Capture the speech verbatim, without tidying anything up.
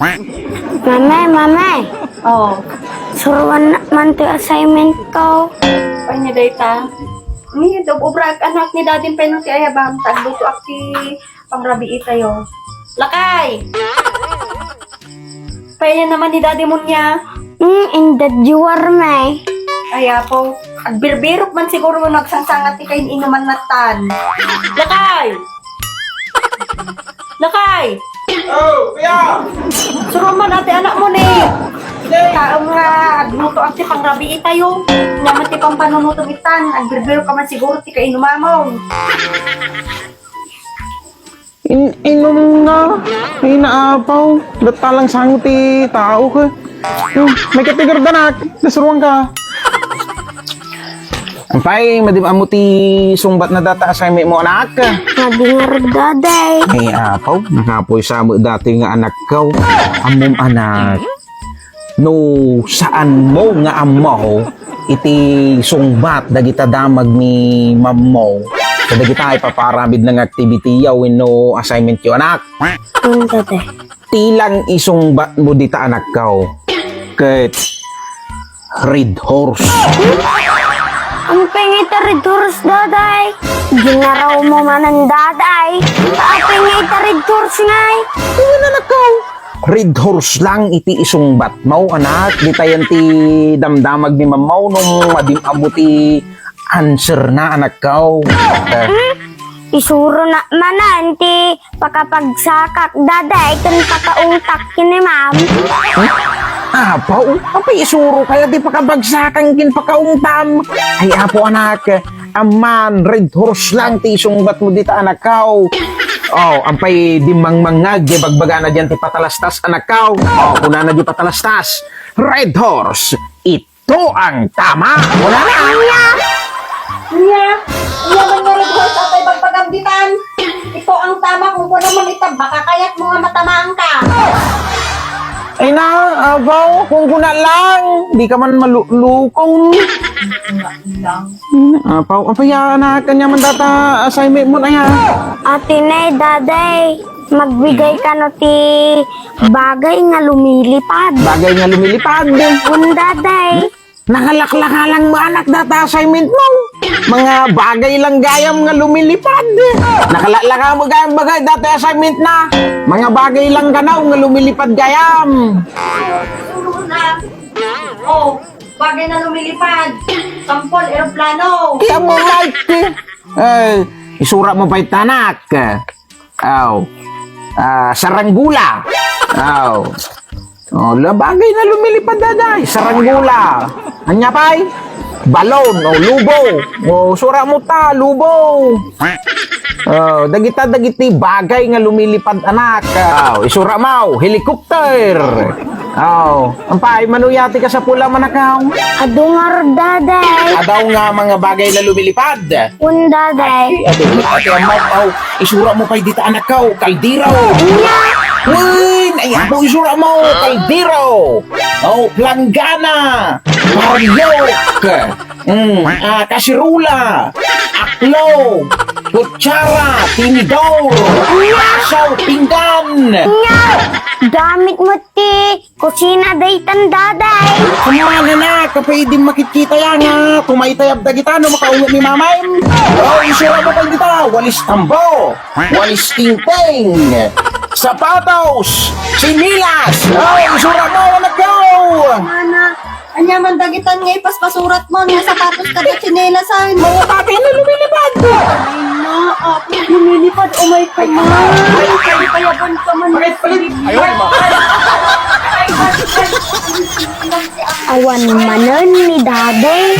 Mama, mama. Oh. Suruan man ti assignment ko. Pay ni dayta. Ni, dog obra, anak ni daddy, pay no ti ayabam, tagluto ak ti pangrabii tayo. Lakay! Pay naman ni daddy mo niya. Mm, in the drawer, may. Ay, apo. Agbirbirok man siguro no nagsangsangat ti kain-inuman natan. Lakay! Lakay! Oh, kuya! Suro man, ati, anak mo ni. Kaem nga agluto ak ti pangrabii tayo. Nia man ti pampanunutom itan, agbirbirok ka man siguro ti kainumamon. In-, inum nga, ay naapaw, datta lang sango ti tao ka. Hmm, may katigurdanak, nasuruan ka. Ampay, madi ammo ti sungbat na data assignment mo, anak? Madi ngarud, Daday. Ay, apaw, nakapoy sa mo dati nga anak ko. Ammom, anak. No, saan mo nga ammo iti sungbat dagita damag ni mammo? Kadagita ipaparamid nga activity yo wenno assignment yo, anak? Ano, Daday? Ti lang isungbat mo dita, anak ko. Ket Red Horse. Ampay nga ita Red Horse, Daday? Ginaraw mo manen, Daday. Ampay nga ita Red Horse ngay? Awan, anak ko. Red Horse lang iti isungbat mo, anak. Ditayan ti damdamag ni mammo no madim-ammo ti answer na, anak ko. Eh. Hmm? Isuro na manen ti pakabagsakak, Daday, ken pakaungtak ken ni Ma'am. Apaw, apay isuro kaya ti pakabagsakan ken pakaungtam? Ay, apo, anak, amman, Red Horse lang ti isungbat mo dita, anak ko. Oh, ampay dimmangmangngag, di bagbagana diyan ti patalastas, anak ko. Oh, kunana di patalastas, Red Horse, it Ito ang tama. Wala na. Ania? Ania? Ania man nga Red Horse, apay bagbagam ditan? Ito ang tama, kung kuna man ita, baka kayat mo nga matamaan ka. Ay na, abaw, kung kuna lang, di ka man malukong. Lang. Apaw, apay, anak, kanya man data assignment mo na yan. Ate Nay, Daday, magbigay kano ti bagay nga lumilipad. Bagay nga lumilipad. Un, Daday. Nakalaklaka lang mo, anak, data assignment mo. Mga bagay lang gayam nga lumilipad. Nakalaklaka mo gayam bagay data assignment na. Mga bagay lang ganaw nga lumilipad gayam. Oh, bagay na lumilipad. Sampol, eroplano. Kaya mo, Mike. Eh, isura mo pa itanak. Aw. Ah, saranggula. Aw. Oh, la bagay na lumilipad, Daday. Saranggula. Anya pay? Balon, o lubo. O, sura mo ta, lubo. Oh, dagita dagiti bagay nga lumilipad, anak. Aw, isura mo, helicopter. Aw, ampay, mano yati ka sa pula, manakaw? Adu ngarud, Daday. Adaw nga mga bagay na lumilipad. Un, Daday. Adu, ati, amaw, aw, isura mo pay dita, anak ko, kaldero. Nya. Wen, ay, apo, isura mo, kaldero. Oh, planggana. Baryok. Mm, ah, kasirula. Aklo. Kutsara. Tinidor. Asaw, pinggan. Nya. Gamit mo ti kusina daytan, Daday. Kamana na, kapay di makitkita yan, ha? Kumaytayab dagita no makaungot ni mamay. Oh, isura mo pa dita, walis tambo, walis tingting, sapatos, sinilas. Oh, isura mo, anak ko. Mana, anya man dagitan nga ipaspasurat mo, nga sapatos kada tsinelas, ay. Mga bagay na lumilipad. Ay, na, ako, lumilipad, oh my God. Ay, ay, ay, payaban ka man. Palit, palit. Ayun, ma. Awan manen ni Daday.